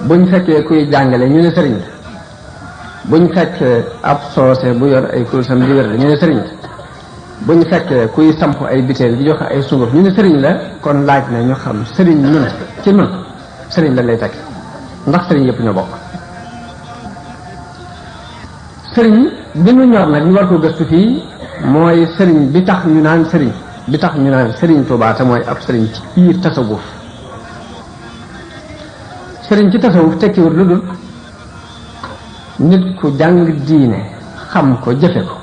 buñ fekkee kuy jàngale ñu ne sëriñ la buñ fekkee ab soose bu yor ay kursam di wér ñu ne sëriñ la buñ fekkee kuy samp ay biteel di joxe ay sunguf ñu ne sëriñ la kon laaj na ñu xam sëriñ ñun ci ñun sëriñ la lay tekk ndax sëriñ yëpp ñoo bokk. sëriñ bi ñu ñor nag ñu war ko gëstu fii mooy sëriñ bi tax ñu naan sëriñ bi tax ñu naan sëriñ Tuubaa te mooy ab sëriñ ci biir tasawuf. sëriñ ci tasawuf tekkiwut lu dul nit ku jàng diine xam ko jëfe ko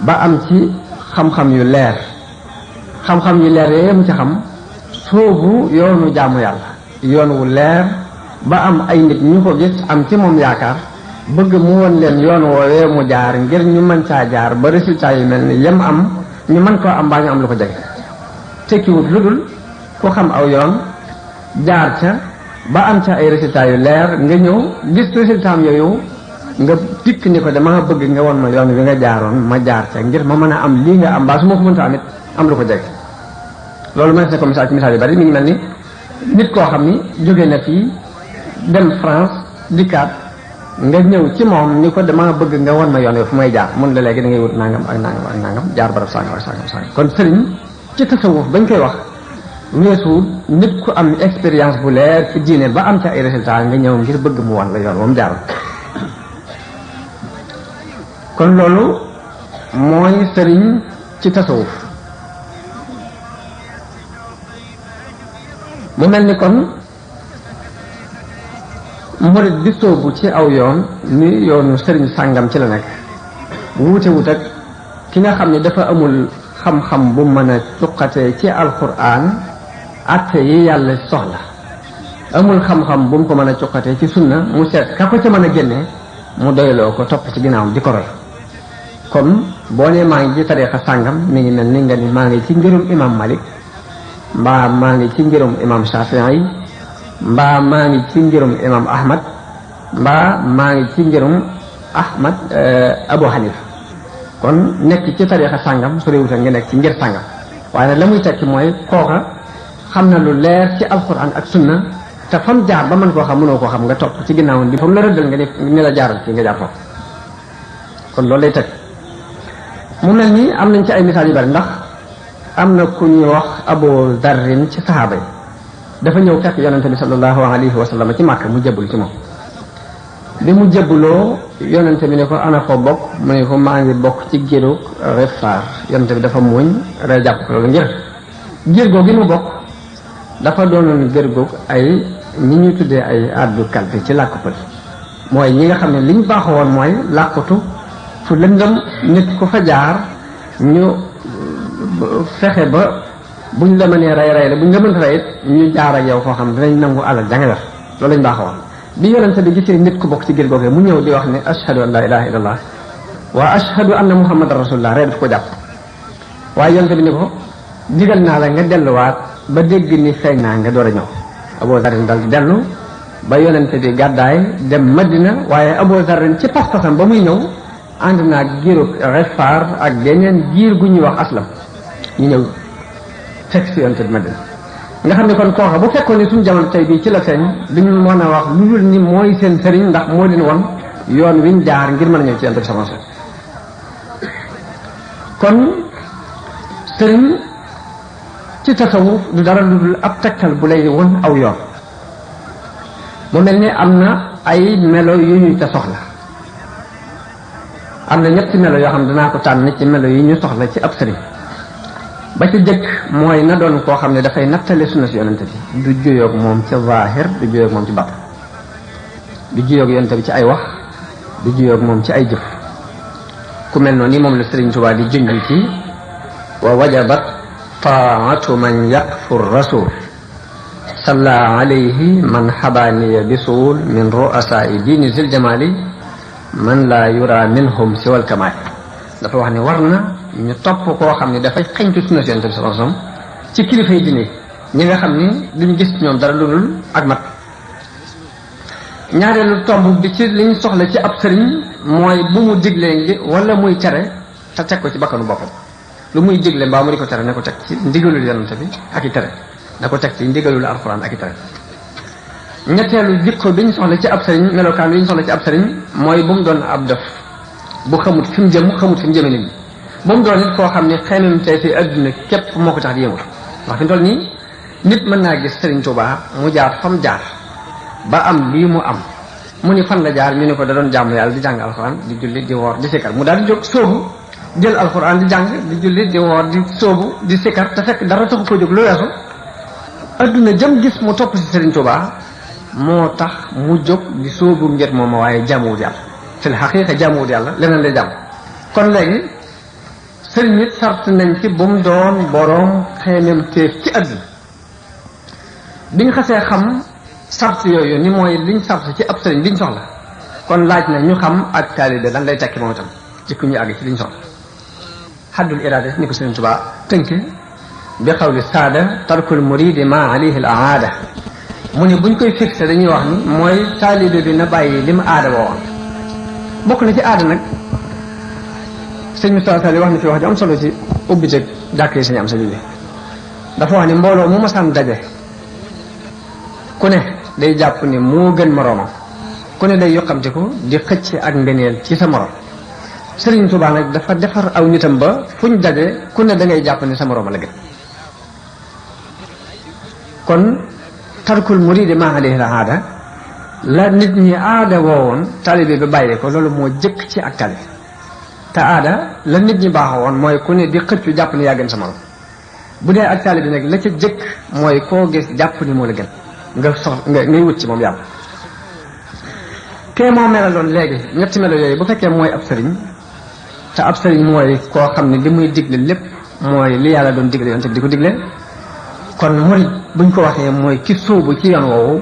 ba am ci xam-xam yu leer xam-xam yu leer yee mu ci xam soobu yoonu jaamu yàlla yoon wu leer ba am ay nit ñu ko gis am ci moom yaakaar bëgg mu won leen yoon woowee mu jaar ngir ñu mën caa jaar ba résultat yi mel ni yem am ñu mën koo am baa ñu am lu ko jege tekkiwut lu dul ku xam aw yoon jaar ca ba am ca ay résultats yu leer nga ñëw gis résultat am yooyu nga dikk ni ko dama bëgg nga won ma yoon wi nga jaaroon ma jaar ca ngir ma mën a am lii nga am baa su ma ko mënta amit am lu ko jege loolu ma ne ko misaal ci misaal yu bari mi ngi mel ni nit koo xam ni jóge na fii dem France dikkaat nga ñëw ci moom ni ko dama bëgg nga won ma yoon wi fu may jaar mun la léegi da ngay wut nangam ak nangam ak nangam jaar barab sangam ak sangam kon sëriñ ci tasawuf bañ koy wax weesu nit ku am expérience bu leer ci diine ba am ca ay résultats nga ñëw ngir bëgg mu wan la yoon moom jaar kon loolu mooy sëriñ ci tasawuf mu mel ni kon murid bi soobu ci aw yoon ni yoonu sëriñ sàngam ci la nekk wuute wut ak ki nga xam ne dafa amul xam-xam bu mën a cuqatee ci alquran atte yi yàlla soxla amul xam-xam bu mu ko mën a cuqatee ci sunna mu seet ka ko ca mën a génne mu doyloo ko topp ci ginnaawam di ko roy comme boo nee maa ngi ci tariixa sàngam mi ngi mel ni nga ni maa ngi ci ngirum imam Malik mbaa maa ngi ci ngirum imam Shafii mbaa maa ngi ci ngirum imam Ahmad mbaa maa ngi ci ngirum Ahmad Abu Hanifa kon nekk ci tariixa sàngam su réewuta nga nekk ci ngir sàngam waaye nag la muy tekki mooy kooka xam na lu leer ci alquran ak sunna te fam jaar ba mën koo xam mënoo koo xam nga topp ci ginnaaw di fam la rëddal nga ni la jaaral fii nga jaar foofu kon loolu lay teg mu mel ni am nañ ci ay misaal yu bari ndax am na ku ñuy wax Abu Darrin ci saxaaba yi dafa ñëw fekk yonente bi sallallahu alayhi wa sallam ci Màkka mu jëbbul ci moom bi mu jëbbuloo yonente bi ne ko ana ko bokk mu ne ko maa ngi bokk ci géru Rifaar yonente bi dafa muuñ ree jàpp ko loolu ngir gér googu mu bokk dafa doonoon gér goog ay ñi ñuy tuddee ay addu kalpe ci làkk pël mooy ñi nga xam ne liñ baaxoo woon mooy làqutu fu lëndëm nit ku fa jaar ñu fexe ba buñ la mënee rey la buñ la mënta rey it ñu jaar ak yow foo xam dinañ nangu alal janga def loolu lañ baaxoo woon bi yonente bi gisee nit ku bokk ci gér googee mu ñëw di wax ne ashhadu an la ilaha illallah wa ashhadu anna muhammadan rasulullah ree daf ko jàpp waaye yonente bi ni ko digal naa la nga delluwaat ba dégg ni feeñ naa nga door a ñëw Abu Zarrin dal di dellu ba yonente bi gàddaay dem Madina waaye Abu Zarrin ci pas-pasam ba muy ñëw ànd naa giiru Rifaar ak geneen giir gu ñuy wax aslam ñu ñëw fekk si yonente bi Madina nga xam ne kon kooka bu fekkoon ni suñu jamono tey bii ci la feeñ duñu mën a wax lu dul ni mooy seen sëriñ ndax moo leen won yoon wiñ jaar ngir mën a ñëw ci yonente bi sama kon sëriñ ci tasawuf du dara lu dul ab tegtal bu lay won aw yoon mu mel ni am na ay melo yu ñu ca soxla am na ñetti melo yoo xam ne danaa ko tànn ci melo yi ñu soxla ci ab sëriñ ba ci jëkk mooy na doon koo xam ne dafay nattale sunna si yonente bi du juyoog moom ci zaahir du juyoog moom ci batt du juyoog yonente bi ci ay wax du juyoog moom ci ay jëf ku mel noonu ni moom la Sëriñ Tuubaa di junj ci wa wajabat taatu man yakfur rasul salla alayhi man xabaaniya bisuul min ru'asaai diini zil jamaali man laa yura minhum siwal kamaal dafa wax ne war na ñu topp koo xam ne dafay xeñtu sunna si yonente bi sallallahu alayhi wasallam ci kilifa yi diine ñi nga xam ni duñ gis ñoom dara lu dul ak mat ñaareelu tomb bi ci liñ soxla ci ab sëriñ mooy bu mu diglee ngi wala muy tere te teg ko ci bakkanu boppam lu muy digle mbaa mu di ko tere na ko teg ci ndigalul yonente bi ak i tere na ko teg ci ndigalul alxuraan ak i tere ñetteelu jikko bi ñu soxla ci ab sëriñ melokaan bi ñu soxla ci ab sëriñ mooy bu mu doon ab dof bu xamut fi mu jëm xamut fi mu jëme nit ñi bu mu doon nit koo xam ne xemem tey fi adduna képp moo ko tax di yëngu ndax fi mu toll nii nit mën naa gis Sëriñ Tuubaa mu jaar fa mu jaar ba am lii mu am mu ni fan la jaar ñu ne ko da doon jàmm yàlla di jàng alxuraan di julli di woor di sikkar mu daal di jóg sóobu jël alxuraan di jàng di julli di woor di sóobu di sikkar te fekk dara taxu ko jóg lu weesu adduna jëm gis mu topp si Sëriñ Tuubaa moo tax mu jóg di sóobu ngir moom waaye jaamuwut yàlla fil xaqiiqa jaamuwut yàlla leneen lay jàmm kon léegi sëriñ nit sart nañ ci bu mu doon boroom xeemem téef ci adduna bi ñu xasee xam sart yooyu ni mooy liñ sart ci ab sëriñ liñ soxla kon laaj na ñu xam ak taalibe lan lay tekki moom itam ci ku ñu àgg ci liñ soxla xaddul iraada ni ko Sëriñ Tuubaa tënk bi xawli saada tarkul muridi ma alayhi al aada mu ne buñ koy fixé dañuy wax ni mooy taalibe bi na bàyyi li mu aada woon bokk na ci aada nag sëñ Moustapha Sall wax na fi wax ju am solo ci ubbi tëg jàkk yi sañu am sa bi dafa wax ni mbooloo mu masaan daje ku ne day jàpp ni moo gën moroomam ku ne day yokkamtiku di xëcc ak ngeneel ci sa morom Sëriñ Tuubaa nag dafa defar aw nitam ba fuñ daje ku ne da ngay jàpp ni sa moroom la gën kon tarkul muridi ma alayhi al aada la nit ñi aada woowoon taalibe bi bàyyi ko loolu moo jëkk ci ak taalibe te aada la nit ñi baaxoo woon mooy ku ne di xëccu jàpp ni yaa gën sa morom bu dee ak taalibe bi nag la ca jëkk mooy koo gis jàpp ni moo la gën nga ngay wut ci moom yàlla kee moo melaloon léegi ñetti melo yooyu bu fekkee mooy ab sëriñ te ab sëriñ mooy koo xam ne li muy digle lépp mooy li yàlla doon digle yoon te di ko digle kon murid buñ ko waxee mooy ki sóobu ci yoon woowu